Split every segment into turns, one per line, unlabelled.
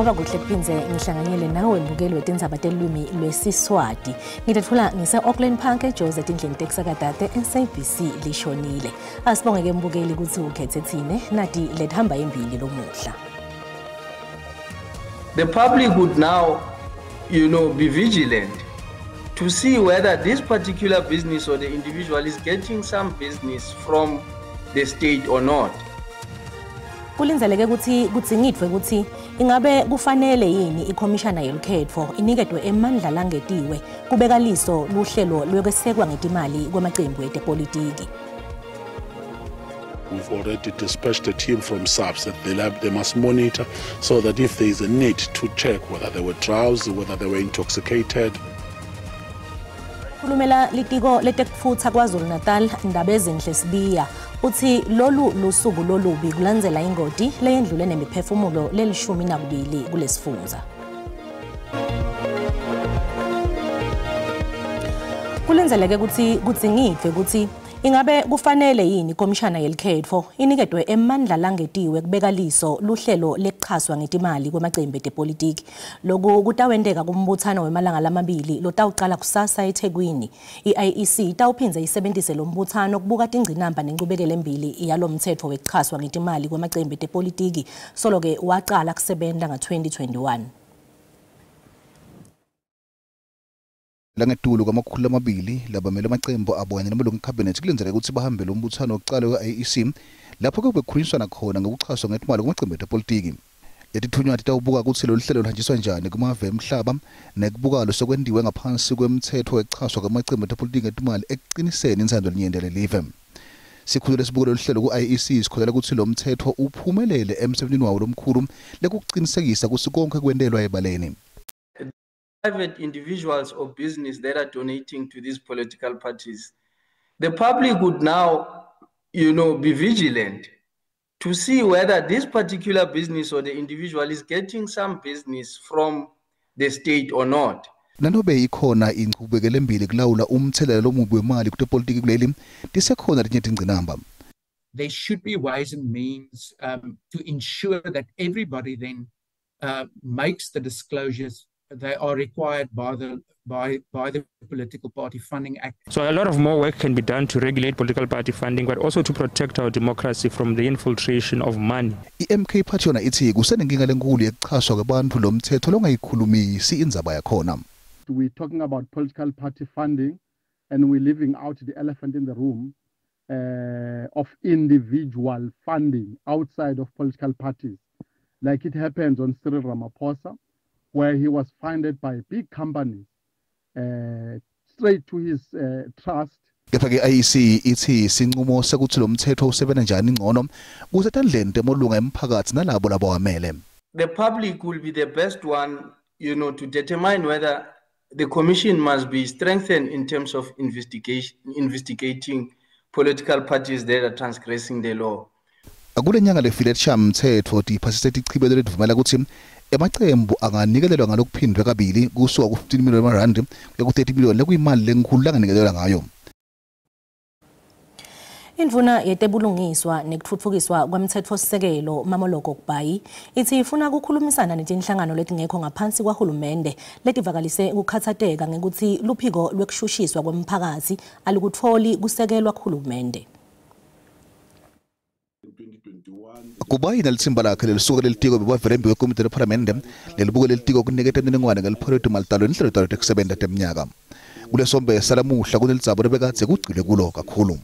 Kwaba kuhle kuphindze ngihlanganyele nawe mbukeli wetindzaba telulwimi lwesiSwati. Ngitethula ngise-Auckland Park eJozi etindlini tekusakata te-SABC lishonile. Asibonge-ke mbukeli kutsi ukhethe tsine nati lethamba embili lomuhla.
The public would now be vigilant to see whether this particular business or the individual is getting some business from the state or not.
Kulindzeleke kutsi kudzingidvwe kutsi ingabe kufanele yini ikhomishana yelukhetfo iniketwe emandla langetiwe kubeka liso luhlelo lwekwesekwa ngetimali kwemacembu etepolitiki.
We've already dispatched a team from SAPS that they must monitor so that if there is a need to check whether they were drowsy, whether they were intoxicated.
Khulumela litiko letekutfutsa KwaZulu-Natal Ndabezinhle Sibiya utsi lolu lusuku lolubi kulandzela ingoti leyendlule nemiphefumulo leli-12 kulesifundza. Kulindzeleke kutsi kudzingidvwe kutsi ingabe kufanele yini ikhomishana yelikhetfo iniketwe emandla langetiwe kubeka liso luhlelo lekuchaswa ngetimali kwemacembu etepolitiki. Loku kutawenteka kumbutsano wemalanga lamabili lotawucala kusasa eThekwini. I-IEC itawuphindze isebentise lo mbutsano kubuka tingcinamba nenchubekelo embili yalomtsetfo wekuchaswa ngetimali kwemacembu etepolitiki solo-ke wacala kusebenta nga-2021.
Langetulu kwama-200 labamele amacembu abo kanye namalungu ekhabinethi kulindzeleke kutsi bahambele umbutsano wokucala we-IEC lapho kube kukhulunyiswana khona ngekuchaswa ngetimali kwamacembu etepolitiki. Letithunywa titawubuka kutsi lolu hlelo luhanjiswa njani kumave emhlaba nekubuka losekwentiwe ngaphansi kwemtsetfo wekuchaswa kwemacembu etepolitiki ngetimali ekuqiniseni intsandvo yelinyenti yalelive. Sikhulu lesibuka lolu hlelo ku-IEC sikholela kutsi lo mtsetfo uphumelele emsebentini wawo lomkhulu lekucinisekisa kutsi konkhe kwentelwa ebaleni.
Private individuals or business that are donating to these political parties, the public would now be vigilant to see whether this particular business or the individual is getting some business from the state or not.
Nanobe ikhona inchubekelo embili kulawula umthelela lomubi wemali kutepolitiki kuleli, tisekhona letinye tingcinamba.
There should be ways and means to ensure that everybody then makes the disclosures they are required by the Political Party Funding Act.
So a lot of more work can be done to regulate political party funding, but also to protect our democracy from the infiltration of money.
I-MK Party yona ithi kusenenkinga lenkulu yekuchaswa kwebantfu lo mthetho longayikhulumisi indzaba yakhona.
We're talking about political party funding and we're leaving out the elephant in the room of individual funding outside of political parties, like it happens on Cyril Ramaphosa, where he was funded by big companies straight to his trust.
Kepha-ke i-IEC ithi sinqumo sekuthi lo mthetho usebenza njani ngcono kusetandleni temalunga emphakathi nalabo labawamele.
The public will be the best one to determine whether the commission must be strengthened in terms of investigating political parties that are transgressing the law.
Akule nyanga lefile mthetho tiphasise tichibelo letivumela kutsi emacembu anganikelelwa ngalokuphindwe kabili kusuka ku-15 million emarandi kuya ku-30 million lekuyimali lenkhulu langanikelelwa ngayo.
Indvuna yetebulungiswa nekutfutfukiswa kwemtsetfosisekelo Mmamoloko Kubayi ithi ifuna kukhulumisana netinhlangano letingekho ngaphansi kwahulumende letivakalise ukukhatsateka ngekutsi luphiko lwekushushiswa kwemphakatsi alukutfoli kusekelwa kuhulumende.
Kubayi nelitsimba lakhe lelisuka lelitiko bebavele embi kwekomiti lephalamende lelibuke lelitiko kuniketa imininingwane ngelipholoti malitalo nenhlelo talo tekusebenta temnyaka. Kulesombe salamuhla kunelidzaba lebekadze kugcilwe kulo kakhulu.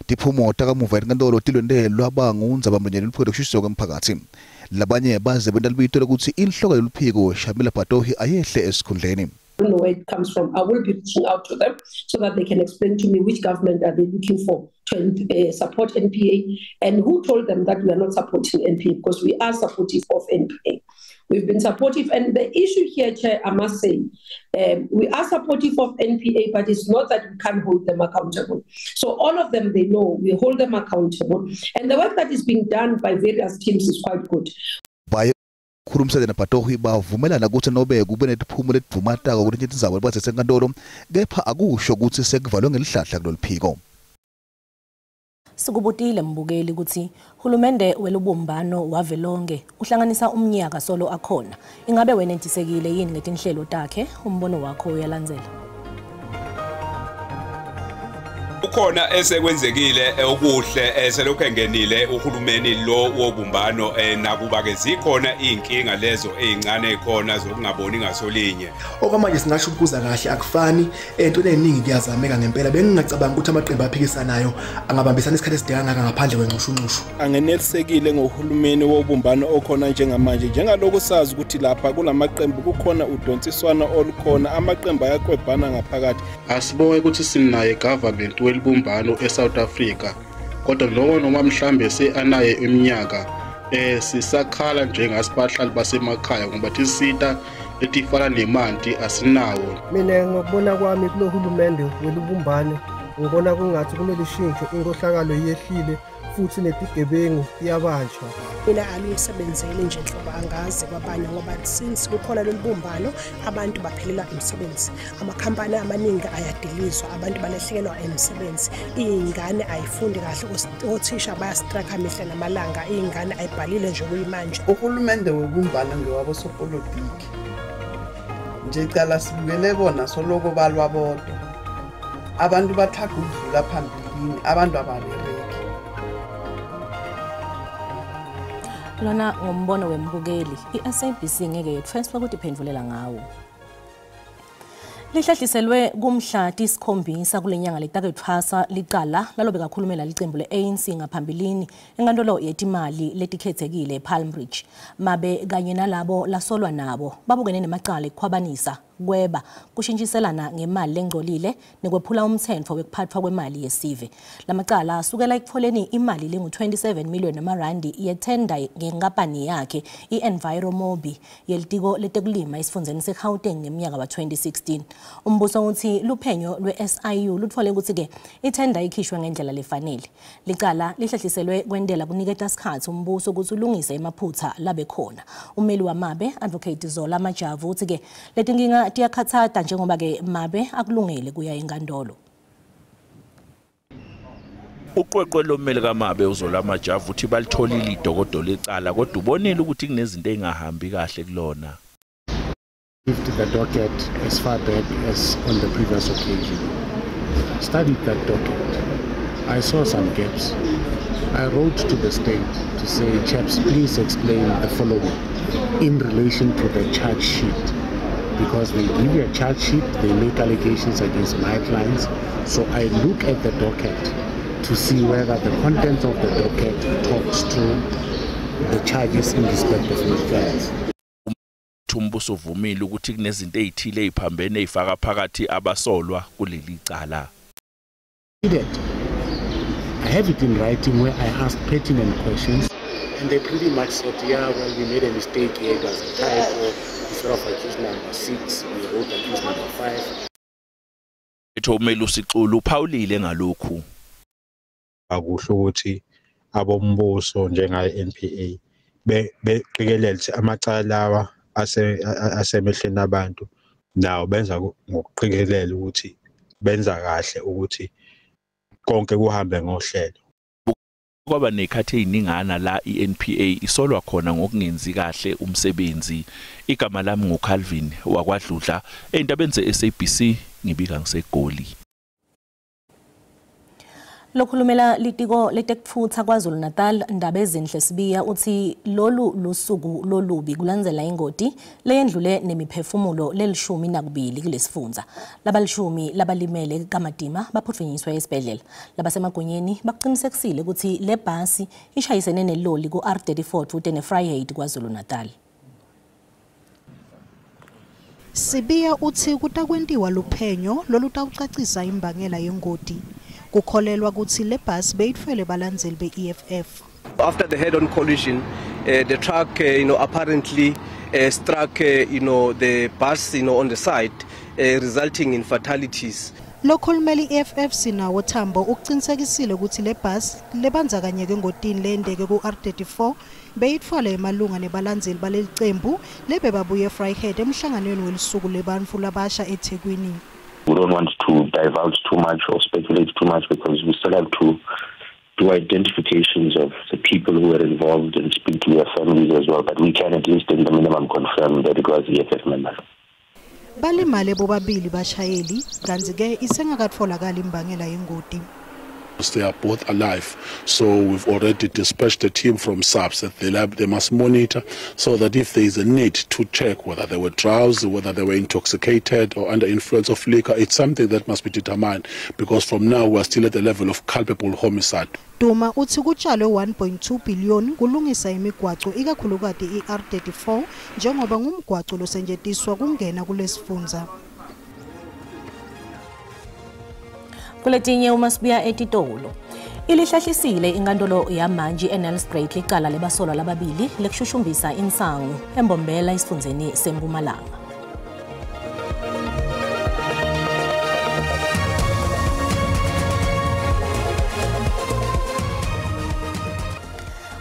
Tiphumo takamuva enkantolo tilwente lwabangundzabamunye luphiko lekushushiswa kwemphakatsi. Labanye baze benta libito lokuthi inhloko yoluphiko Shamila Batohi ayehle esikhundleni.
I don't know where it comes from. I will be reaching out to them so that they can explain to me which government are they looking for to support NPA and who told them that we are not supporting NPA, because we are supportive of NPA. We've been supportive, and the issue here, Chair, I must say, we are supportive of NPA, but it's not that we can't hold them accountable. So all of them, they know we hold them accountable, and the work that is being done by various teams is quite good.
By khulumisana naBatohi bavumelana ukuthi nobe kube netiphumo letivumatako kuletinye tindzawo lebathethe enkantolo, kepha akusho ukuthi sekuvalwe ngelihlahla kulolu phiko.
Sikubutile mbukeli ukuthi hulumende welubumbano wavelonke uhlanganisa umnyaka solo akhona. Ingabe wena entisekile yini ngetinhlelo takhe? Umbono wakho uyalandzela.
Kukhona esekwenzekile okuhle eselokhu engenile uhulumeni lo wobumbano, nakuba ke zikhona inkinga lezo ezincane ekhona zokungaboni ngasolinye.
Okwamanje singasho ukuza kahle akufani, entweni eziningi kuyazameka ngempela. Bengingacabanga ukuthi amaqembu aphikisanayo angabambisana isikhathi eside kangaka ngaphandle kwenxushunxushu.
Angenelisekile ngohulumeni wobumbano okhona njengamanje, njengalokhu sazi ukuthi lapha kulamaqembu kukhona udonsiswano olukhona, amaqembu ayakwebhana ngaphakathi.
Asibonge ukuthi sinaye government welubumbano eSouth Africa, kodwa lokho noma mhlambe seanaye iminyaka sisakhala njengasibahlali basemakhaya ngoba tisita letifana nemanti asinawo.
Mina ngokubona kwami kulo hulumende welubumbano ngibona kungathi kumele ishintsho, inkohlakalo yehlile futhi netigebengu iyabanjwa.
Mina alungisebenzeli nje nhlobo, angazi kwabanye ngoba since kukhona lolubumbano abantu baphilela imisebenzi, amakhampani amaningi ayadilizwa, abantu balahlekelwa imisebenzi, iy'ngane ayifundi kahle, othisha bayastraka mihla namalanga, iy'ngane ayibhalile nje kuyimanje.
Uhulumende wobumbano ngewabosopolitiki nje, cala sibukele bona soloko balwa bodwa, abantu bathaga ukudlula phambilini, abantu ababereki.
Lona ngumbono wembukeli, i-SABC ngeke yetfweswa ukuthi iphendvulela ngawo. Lihlehliselwe kumhla 7 kule nyanga letakethwasa licala lalobe kakhulumela licembu le-ANC ngaphambilini enkantolo yetimali letikhethekile ePalm Ridge. Mabe kanye nalabo lasolwa nabo babukene nemacala ekukhwabanisa, kweba, kushintshiselana ngemali lengcolile nekwephula umthetho wekuphathwa kwemali yesive. Lamacala asukela ekutholeni imali lengu-27 million amarandi yethenda ngenkampani yakhe i-Enviromobi yelitiko letekulima esifundzeni seGauteng ngeminyaka wa-2016. Umbuso uthi luphenyo lwe-SIU luthole ukuthi-ke ithenda ikhishwe ngendlela lefanele. Licala lihlehliselwe kwendela kuniketa isikhathi umbuso ukuthi ulungise emaphutha labe khona. Ummeli waMabe Advocate Zola Majavu uthi-ke letinkinga tiyakhathata njengoba ke Mabe akulungele kuya enkantolo.
Uqweqwe lommeli kaMabe uZola Majavu uthi balitholile idokodo lecala, kodwa ubonile ukuthi kunezinto engahambi kahle kulona.
The docket as far back as on the previous occasion. Studied that docket. I saw some gaps. I wrote to the state to say, chaps, please explain the following in relation to the charge sheet. Because they give you a charge sheet, they make allegations against my clients. So I look at the docket to see whether the contents of the docket talks to the charges in respect of my clients.
Umbuso uvumile ukuthi kunezinto ezithile eziphambene ezifaka phakathi abasolwa kuleli cala.
I have it in writing where I asked pertinent questions and they pretty much said, yeah, well, we made a mistake here, it was a typo. Instead of accused number 6, we wrote accused number 5.
Umelusi Xulu uphawulile ngalokhu.
Akuhle ukuthi abombuso njengaye NPA beqikelele ukuthi amacala lawa asemehlweni abantu nawo benza ngokuqikelela ukuthi benza kahle ukuthi konke kuhambe ngohlelo.
Kwaba nekhathi eziningana la iNPA isolwa khona ngokungenzi kahle umsebenzi. Igama lami nguCalvin wakwaDludla, endabeni ze-SABC ngibika ngiseGoli.
Lokhulumela litiko letekutfutsa KwaZulu Natal Ndabezinhle Sibiya uthi lolu lusuku lolubi kulandzela ingoti leyendlule nemiphefumulo leli-12 kulesifundza. Labalishumi labalimele kamadima baphuthunyiswe esibhedlela. Labasemagunyeni baqinisekisile ukuthi le bhasi ishayisene neloli ku-R34 futhi neVryheid KwaZulu Natal.
Sibiya uthi kutakwentiwa luphenyo lolutawucacisa imbangela yengoti. Kukholelwa ukuthi le bus beyithwele balandzeli be-EFF.
After the head-on collision, the truck, apparently struck, the bus, on the side, resulting in fatalities.
Lokhulumela i-EFF Sinawo Thambo ukuqinisekisile ukuthi le bus lebandzakanyeke engotini leyendeke ku-R34 beyithwale emalunga nebalandzeli baleli cembu lebebabuye eVryheid emhlanganweni welisuku lebantfu labasha eThekwini.
We don't want to divulge too much or speculate too much because we still have to do identifications of the people who were involved and speak to their families as well. But we can at least in the minimum confirm that it was EFF members.
Balimale bobabili bashayeli kantsi ke isengakatfolakali imbangela yengoti.
They are both alive, so we've already dispatched a team from SAPS that they must monitor, so that if there is a need to check whether they were drowsy, whether they were intoxicated or under influence of liquor, it's something that must be determined, because from now we are still at the level of culpable homicide.
Duma utsi kutshalwe 1.2 billion kulungisa imigwaco ikakhulukati iR34 njengoba ngumgwaco losetjentiswa kungena kulesifundza.
Kuletinye uma sibuya etitolo. Ilihlahlisile inkantolo yamanje eNelspruit licala lebasolwa lababili lekushushumbisa insangu eMbombela esifundzeni seMpumalanga.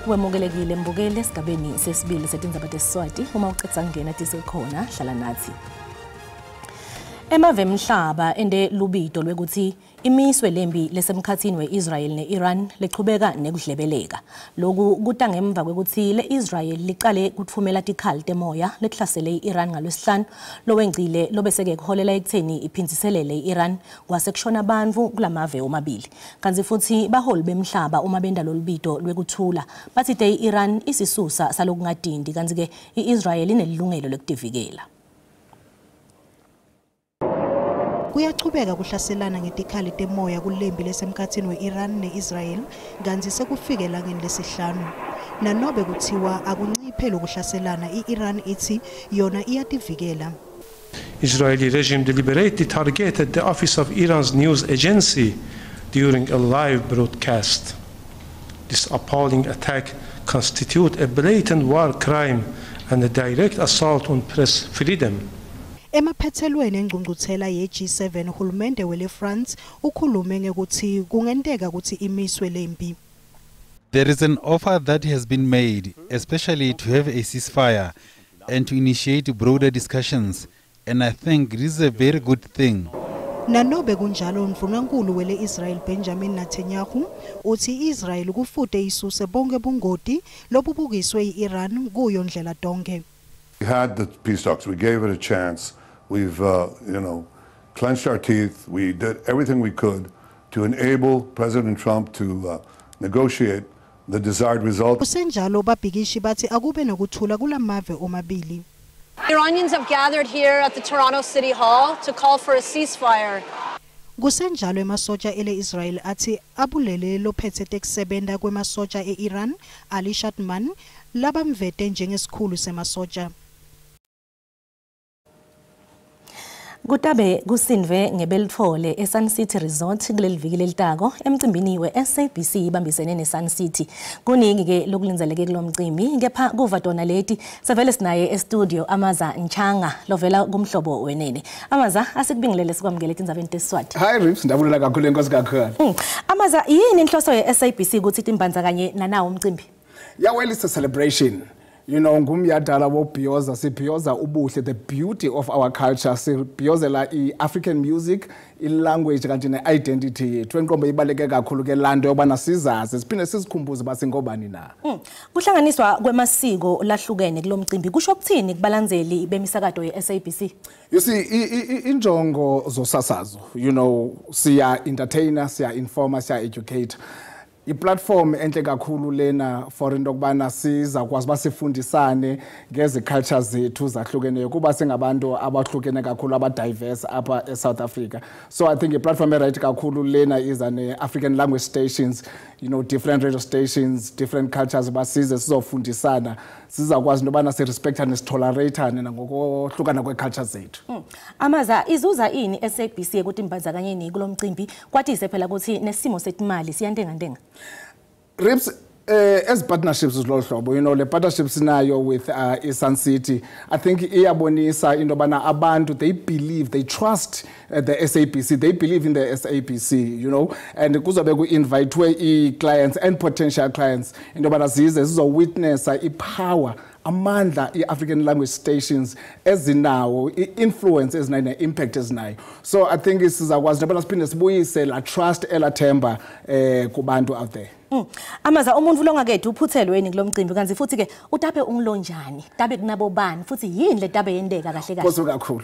Wemukelekile mbukeli esigabeni sesibili setindzaba tesiswati. Uma ucedza kungena tisekhona hlala nathi. Emave emhlaba ende lubito lwekuthi imiswe lembi lesemkhathini we-Israel ne-Iran lechubeka nekudlebeleka. Loku kuta ngemva kwekuthi le-Israel licale kutfumela tikhali temoya lehlasele i-Iran ngalwesihlanu lowengcile lobeseke kuholela ekutheni iphindziselele i-Iran kwase kushona bantfu kulamave omabili. Kantsi futsi baholi bemhlaba uma benda lolubito lwekuthula bathi te i-Iran isisusa salokungadindi kantsi-ke i-Israel inelilungelo lekutivikela.
Kuyachubeka kuhlaselana ngetikhali temoya kulembi lesemkhathini we-Iran ne-Israel kantsi sekufike elangeni lesihlanu. Nanobe kuthiwa akunciphe lokuhlaselana, i-Iran ithi yona iyativikela.
Israeli regime deliberately targeted the office of Iran's news agency during a live broadcast. This appalling attack constitutes a blatant war crime and a direct assault on press freedom.
Emaphethelweni engcungcuthela ye-G7 uhulumende wele France ukhulume ngekuthi kungenteka ukuthi imiswe lempi.
There is an offer that has been made, especially to have a ceasefire and to initiate broader discussions, and I think this is a very good thing.
Nanobe kunjalo ndvunankulu wele Israel Benjamin Netanyahu uthi Israel kufute isuse bonke bungoti lobubukiswe i-Iran kuyo ndlela tonke.
We had the peace talks. We gave it a chance. We've, clenched our teeth. We did everything we could to enable President Trump to negotiate the desired result.
Kusenjalo babhikishi bathi akube nokuthula kulamave omabili.
Iranians have gathered here at the Toronto City Hall to call for a ceasefire.
Kusenjalo emasotsha ele-Israel athi abulele lophethe tekusebenta kwemasotsha e-Iran Ali Shatman labamvete njengesikhulu semasotsha.
Kutabe kusindve ngebelitfole eSun City Resort kuleli viki lelitako emcimbini we-SABC ibambisene neSun City. Kuningi ke lokulindzeleke kulo mcimbi kepha kuva tona leti sevele sinaye e-studio Amaza Nchanga lovela kumhlobo wenene. Amaza, asikubingelele sikwamukele etindzabeni tesiswati.
Hi Rips, ndabulela kakhulu enkosi kakhulu.
Amaza, yini inhloso ye-SABC ukuthi timbandzakanye nanawo umcimbi?
Yeah, well, it's a celebration. You know, ngumyadala wobhiyoza, sibhiyoza ubuhle, the beauty of our culture, sibhiyozela i-African music, i-language kanti ne-identity yethu. Enqombe ibaluleke kakhulu ke laa nto yobana sizazi, siphinde sizikhumbuze uba singobani na.
Kuhlanganiswa kwemasiko lahlukene kulo mcimbi kusho kuthini kubalandzeli bemisakato ye-SABC?
You see, injongo zosasazo, you know, siya entertainer, siya informer, siya educate. I-platform enhle kakhulu lena for into yokubana sizakwazi uba sifundisane ngezi cultures zethu zahlukeneyo kuba singabantu abahlukene kakhulu, aba-diverse apha eSouth Africa. So I think i-platform e-right kakhulu lena iza ne-African language stations, you know, different radio stations, different cultures, uba size sizofundisana, sizakwazi into yobana sirespectane, sitoleratane nangokohlukana kwee-cultures zethu.
Amaza, izuza ini SABC ukuthi imbandzakanyeni kulo mcimbi kwatise phela ukuthi nesimo setimali siyantengantenga?
Rips, as partnerships zilolu hlobo, you know, le partnership sinayo with iSun City, I think iyabonisa into yobana abantu, they believe, they trust the SABC, they believe in the SABC, you know, and kuzobe ku-invitwe ii-clients and potential clients into yobana zize zizowitnessa i-power amandla i-African language stations ezinawo, i-influence ezinayo ne-impact ezinayo. So I think sizakwazi nabana siphinde sibuyise la trust elathemba kubantu out there.
Amaza umuntu longakethe uphuthelweni kulomcimbi kanti futhi ke utabe ungilonjani tabe kunabo bani futhi yini le tabe yendeka kahle kahle?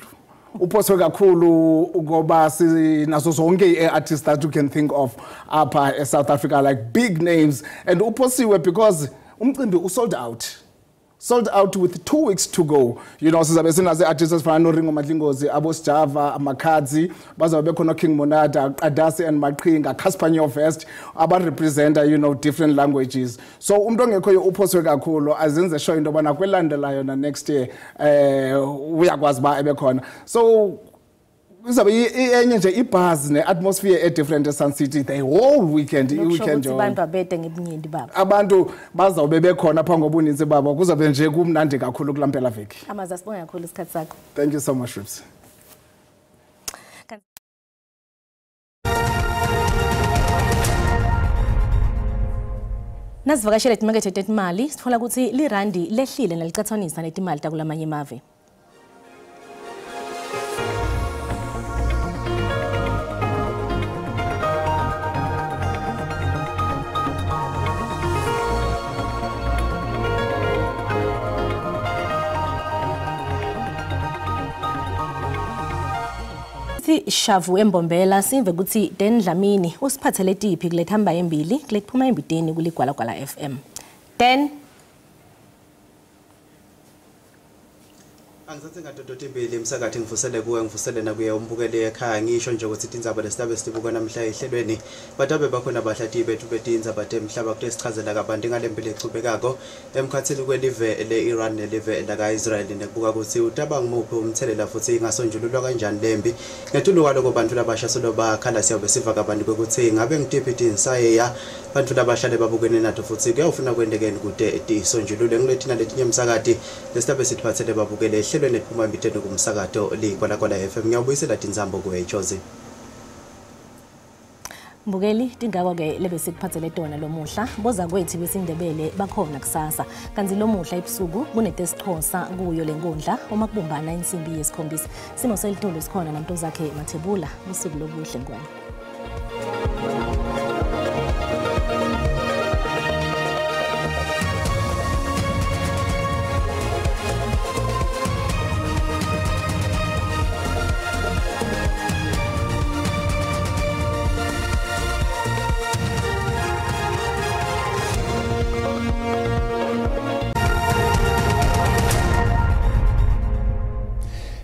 Uphoswe kakhulu ngoba sinazo zonke i-artists that you can think of apha e-South Africa, like big names, and uphosiwe because umcimbi usold out. Sold out with 2 weeks to go. You know, sizabe sinazo artists ezifana noRingo Madlingozi, Abosjava, Makhadzi, bazabe bekhona King Monada, Qadasi and Maqhinga, Cassper Nyovest, abarepresenta, you know, different languages. So umuntu ongekhoyo uphoswe kakhulu, azenze sure into yobana kwelandelayo na next year uyakwazi uba ebekhona. So izabe enye nje ibuzz ne-atmosphere e-different e-Sun City the whole weekend, i-weekend yonke.
Abantu abede ngebuninzi babo.
Abantu bazawube bekhona phambi ngobuninzi babo, kuzabe nje kumnandi kakhulu kulaa mpelaveki.
Amaza, sibonge kakhulu isikhathi sakho.
Thank you so much, Rips.
Nasivakashele timakethe tetimali sitfola kutsi lirandi lehlile nalicatsanisa netimali takulamanye emave. Shavu embombela simve kutsi Den Dlamini usiphathele tiphi kulethamba embili kulekuphuma embiteni kuligwalagwala FM. Den
Angithathe ngadodoti imbili emsakathi ngivusele kuwe ngivusele nakuye umbukeli ekhaya ngisho nje ukuthi tindzaba lesitabe sitibuka namhla ehlelweni batabe bakhona bahlati bethu betindzaba temhlaba kutesichazela kabanti ngalempilo echubekako emkhathini kwelive le-Iran nelive laka-Israel nekubuka ukuthi utaba ngumuphi umthelela futhi ingasonjululwa kanjani lempi ngetulu kwaloko bantfu labasha solo bakhala siyabe siva kabanti kwekuthi ngabe ngitiphi tinsayeya bantfu labahlale babukene nato futhi kuyawufuna kwentekeni kute tisonjululwe ngilethina letinye emsakati lesitabe sitiphathele babukele ehlelweni lephuma embiteni kumsakato Ligwalagwala FM. Ngiyawubuyisela tinzambo kuwe Jozi.
Mbukeli tingako ke lebe sikuphathele tona lomuhla boza kwethu besindebele bakhona kusasa kanti lomuhla ebusuku kunetesixhosa kuyo lenkundla uma kubumbana insimbi yesikhombisa. Simo selitolo sikhona namntu zakhe Mathebula. Usuku lobuhle ngwane.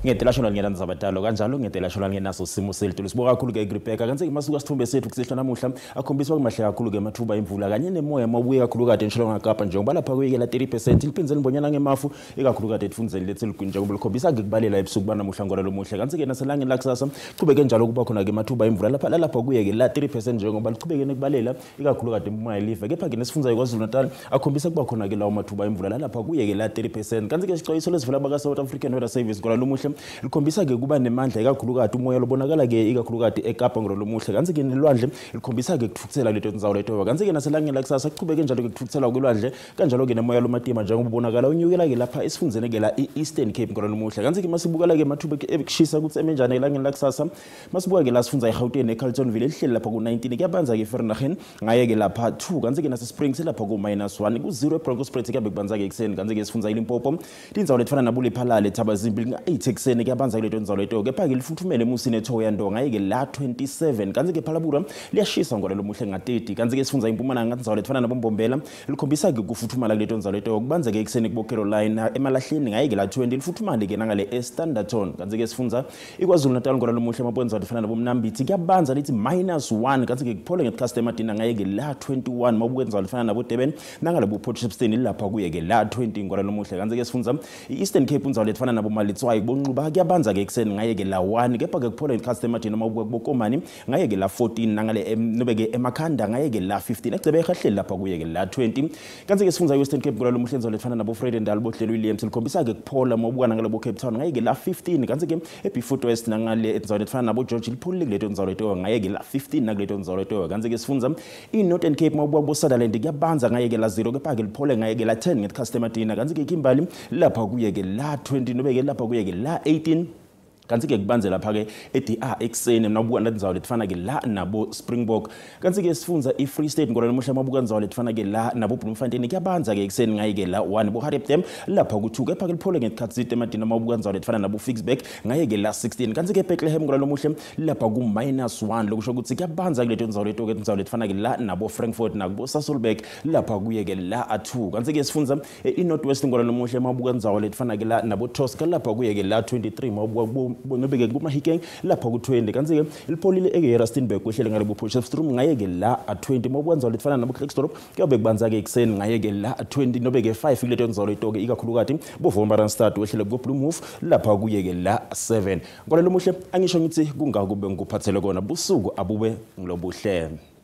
Ngedelashona lingenandzaba talo kanjalo ngedelashona lingenaso simo selitulu. Sibonga kakhulu ke Rebecca kanti masuka sithombe sethu kusehla namuhla akhombiswa kumahle kakhulu ke amathuba imvula kanye nemoya mabuye kakhulu kade entshonalanga Kapa njengoba lapha kuyikela 30% liphindze limbonyana ngemafu ikakhulu kade etfundzeni lethelugwini njengoba likhombisa ngikubalela ebusuku banamuhla ngora lomuhle kanti ke naselangeni lakusasa chubeke njalo kuba khona ke amathuba imvula lapha lapha kuyeke la 3% njengoba lichubeke nekubalela ikakhulu kade impumalanga yelive kepha ke nesifundza iKwaZulu Natal akhombisa kuba khona ke lawo mathuba imvula lapha kuyeke la 30% kanti ke sicwayiso lesivela baka South African Weather Service ngora lomuhle likhombisa ke kuba nemandla ikakhulukati umoya lobonakala ke ikakhulukati eKapa ngololomuhle kanti ke nelwandle likhombisa ke kuthukuthela leto ndzawo leto kanti ke naselangeni lakusasa kuchubeke njalo ke kuthukuthela kwelwandle kanjalo ke nemoya lomatima njengoba ubonakala unyukela ke lapha esifundzeni ke la e-Eastern Cape ngololomuhle kanti ke masibukela ke mathuba ekushisa ukuthi emenjani elangeni lakusasa masibuka ke la sifundza eGauteng eCarltonville elihleli lapha ku-19 kuyabanza ke eVereeniging ngaye ke lapha 2 kanti ke nase Springs lapha ku--1 ku-0 eBronkhorstspruit kuyabe kubanza ke ekuseni kanti ke sifundza iLimpopo tindzawo letifana naboLephalale Thabazimbi nga-8 ekuseni kuyabanza kuleto ndzawo leto kepha ke lifuthumele emusini eThohoyandou ngaye ke la 27 kanti ke Phalabura liyashisa ngolelo muhle nga-30 kanti ke sifundza impumalanga ndzawo letifana naboMbombela likhombisa ke kufuthumala kuleto ndzawo leto kubanza ke ekuseni kubo Caroline emalahleni ngaye ke la 20 lifuthumale ke nangale eStanderton kanti ke sifundza iKwaZulu Natal ngolelo muhle mabonza letifana nabomnambithi kuyabanza lithi -1 kanti ke kuphole ngekhasi emadina ngaye ke la 21 mawubuke ndzawo lefana nabo Durban nangale bo Port Shepstone lapha kuye ke la 20 ngolelo muhle kanti ke sifundza i-Eastern Cape ndzawo letifana nabo Malitswayi bonxuba Mtubatuba kuyabanza ke ekuseni ngayeke la 1, kepha ke kuphola ngesikhathi semadini uma ubuka kubokomani ngayeke la 14, nangale nobeke emakhanda ngayeke la 15, ecebe ehahleli lapha kuyeke la 20. Kanti ke sifundza Western Cape kulalo muhle ndzawo lefana nabo Vredendal bohlelo Williams likhombisa ke kuphola uma ubuka nangale bo Cape Town ngayeke la 15. Kanti ke eBeaufort West nangale ndzawo lefana nabo George lipholile kuleto ndzawo leto ngayeke la 15 nakuleto ndzawo leto. Kanti ke sifundza iNorthern Cape uma ubuka bo Sutherland kuyabanza ngayeke la 0, kepha ke liphole ngayeke la 10 ngesikhathi semadina. Kanti ke Kimberley lapha kuyeke la 20 nobeke lapha kuyeke la 18. Kanti ke kubanze lapha ke eDR ekuseni mawubuka ndzawo letifana ke la nabo Springbok. Kanti ke sifundza iFree State ngolwa namuhla mabuka ndzawo letifana ke la nabo Bloemfontein kuyabanza ke ekuseni ngaye ke la 1, bo Harriet lapha ku2, kepha ke liphole ngesikhathi semadina mabuka ndzawo letifana nabo Ficksburg ngaye ke la 16. Kanti ke Bethlehem ngolwa namuhla lapha ku -1, lokusho ukuthi kuyabanza kuleto ndzawo leto ke ndzawo letifana ke la nabo Frankfurt nakubo Sasolburg lapha kuye ke la 2. Kanti ke sifundza iNorth West ngolwa namuhla mabuka ndzawo letifana ke la nabo Tosca lapha kuye ke la 23, mabuka nobeke kuMahikeng lapha ku-20. Kanti ke lipholile eke Rustenburg kwehlele ngale Potchefstroom ngaye ke la 20. Mawubuka letifana nabo Klerksdorp kuyobe kubanza ke ekuseni ngaye ke la 20 nobeke 5 kuleto ndzawo leto ke, ikakhulukati boVolmaranstad wehlele ku Bloemhof lapha kuye ke la 7. Ngolelo muhle angisho ngithi kungakube ngikuphathele kona, busuku abube ngilobuhle.